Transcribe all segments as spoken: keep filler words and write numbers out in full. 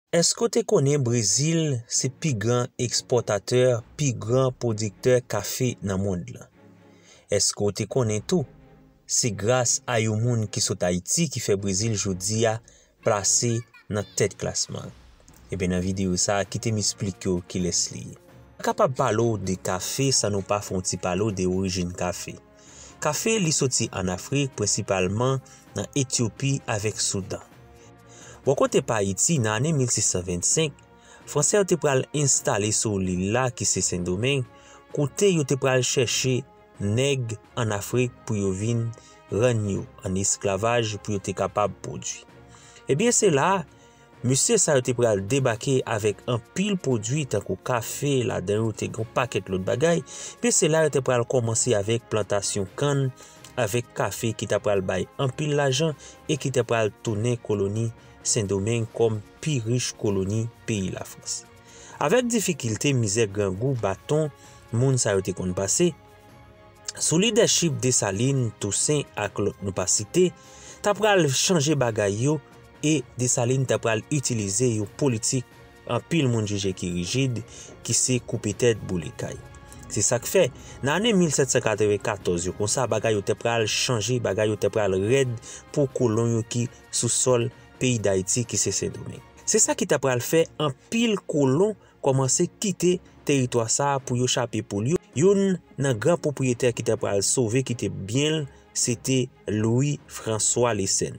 Èske w te konnen Brezil se pi gran ekspòtatè, pi gran pwodiktè kafe nan mond lan? Èske w te konnen tou, se gras a yon moun ki sot Ayiti ki fè Brezil jodi a plase nan tèt klasman? Ebyen, nan videyo sa a, kite m esplike w kilès li ye. Mwen kapab pale w de kafe san nou pa fè yon ti pale w de orijin kafe. Kafe, li soti ann Afrik, prensipalman nan Etyopi avèk Soudan. Bò kote pa Ayiti, nan ane mil sis san vennsenk, Fransè yo te pral enstale sou lil la, ki se Sendomeng, kote yo te pral chèche nèg ann Afrik pou yo vin rann yo an esklavaj pou yo te kapab pwodui. Ebyen, se la a, mesye sa yo te pral debake avèk anpil pwodui tankou kafe, ladan yo te gen yon pakèt lòt bagay. Ebyen, se la yo te pral kòmanse avèk plantasyon kann avèk kafe ki ta pral bay anpil lajan e ki te pral tounen koloni Sendomeng kòm pi rich koloni peyi Lafrans. Avèk difikilte, mizè, grangou, baton moun sa yo te konn pase, sou lidèchip Desalin, Tousen ak lòt nou pa site, ta pral chanje bagay yo e Desalin ta pral itilize yon politik anpil moun jije ki rijid, ki se koupe tèt, boule kay. Se sa k fè, nan ane mil sèt san katrevenkatòz yo konsa, bagay yo te pral chanje, bagay yo te pral rèd pou kolon yo ki sou sòl peyi Dayiti, ki se Sendomeng. Se sa ki ta pral fè anpil kolon kòmanse kite teritwa sa a pou yo chape poul yo. Youn nan gran pwopriyetè ki ta pral sove kite byen l, se te Louis François Lesèn.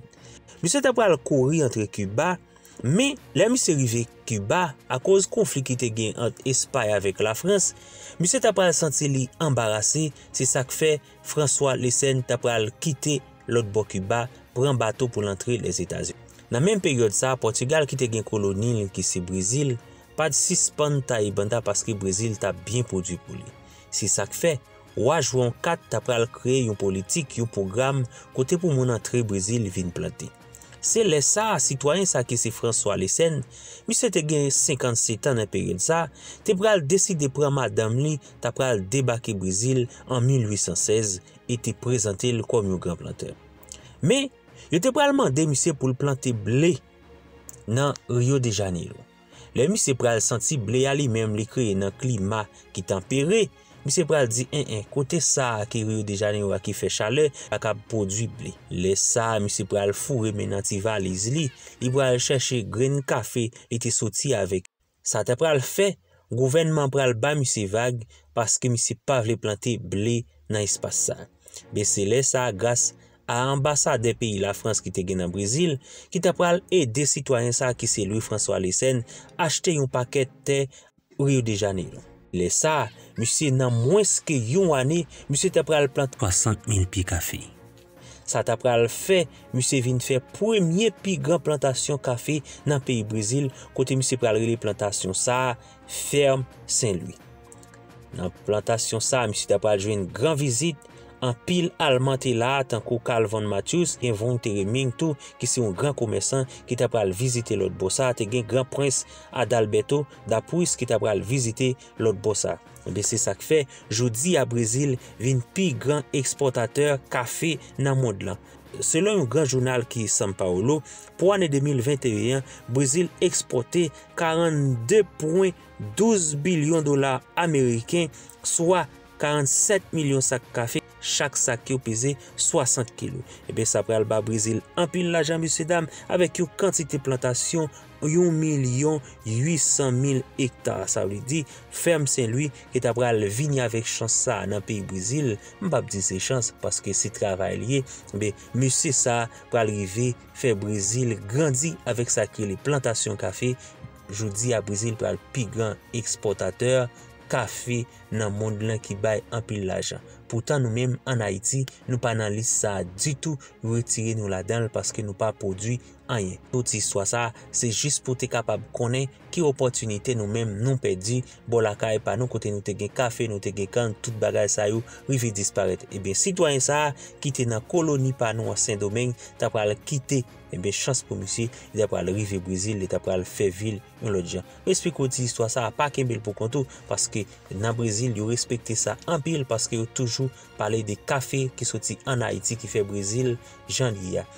Misye ta pral kouri antre Kiba, men lè misye rive Kiba, akoz konfli ki te gen ant Espay avèk Lafrans, misye ta pral santi li anbarase, se sa k fè François Lesèn ta pral kite lòt bò Kiba, pran bato pou l antre Lèzetazini. Nan menm peryòd sa a, Pòtigal ki te gen koloni l ki se Brezil, pa t sispann taye banda paske Brezil t ap byen pwodui pou li. Se sa k fè, wa Juan kat ta pral kreye yon politik, yon pwogram kote pou moun antre Brezil vin plante. Se lè sa a, sitwayen sa ki se François Lesèn, misye te gen senkannsèt an nan peryòd sa a, te pral deside pran madanm li, ta pral debake Brezil an mil uit san sèz e te prezante l kòm yon gran plantè. Men, yo te pral mande misye pou l plante ble nan Rio de Janeiro. Lè misye pral santi ble a li menm li kreye nan klima ki tanpere, misye pral di, en en, kote sa a ki Rio de Janeiro a ki fè chalè, pa kab pwodui ble. Lè sa a, misye pral foure men nan ti valiz li, li pral chèche grenn kafe li te soti avèk. Sa ta pral fè, gouvènman pral ba misye vag paske misye pa vle plante ble nan espas sa. Men se lè sa a, gras a anbasadè peyi Lafrans ki te gen nan Brezil, ki ta pral ede sitwayen sa a ki se Louis François Lesèn achte yon pakèt tè Rio de Janeiro. Lè sa a, misye nan mwens ke yon ane, misye ta pral plante swasant mil pye kafe. Sa ta pral fè misye vin fè premye pi gran plantasyon kafe nan peyi Brezil, kote misye pral rele plantasyon sa a Fèm Sen Lwi. Nan plantasyon sa a, misye ta pral jwenn gran vizit, anpil Alman te la a, tankou Carl von Matheus, gen Von Tereming tou, ki se yon gran komèsan ki ta pral vizite lòt bò sa a, te gen Gran Prens Adalberto da Prusse ki ta pral vizite lòt bò sa a. Ebyen, se sa k fè, jodi a, Brezil vin pi gran ekspòtatè kafe nan mond lan. Selon yon gran jounal ki São Paulo, pou ane de mil venteyen an, Brezil ekspòte karannde pwen douz bilyon dola ameriken, swa karannsèt milyon sak kafe, chak sak yo peze swasant kilo. Ebyen, sa pral ba Brezil anpil lajan, mesye dam, avèk yon kantite plantasyon yon milyon uit san mil ekta. Sa vle di, Fèm Sen Lwi ki ta pral vini avèk chans sa a nan peyi Brezil, m p ap di se chans, paske se travay li ye. Men, mesye sa a pral rive fè Brezil grandi avèk sa ki rele plantasyon kafe. Jodi a, Brezil pral pi gran ekspòtatè kafe nan mond lan ki bay anpil lajan. Poutan, nou menm, ann Ayiti, nou pa nan lis sa a ditou, yo retire nou ladan l paske nou pa pwodui anyen. Tout istwa sa a, se jis pou te kapab konnen ki opòtinite nou menm nou pèdi bò lakay pa nou, kote nou te gen kafe, nou te gen kann, tout bagay sa yo rive disparèt. Ebyen, sitwayen sa a ki te nan koloni pa nou an Sendomeng ta pral kite, ebyen, chans pou misye, li ta pral rive Brezil, li ta pral fè vi l yon lòt jan. M esplike w ti istwa sa a, pa kenbe l pou kont ou, paske nan Brezil, yo respekte sa anpil, paske yo toujou pale de kafe ki soti ann Ayiti, ki fè Brezil jan li ye a.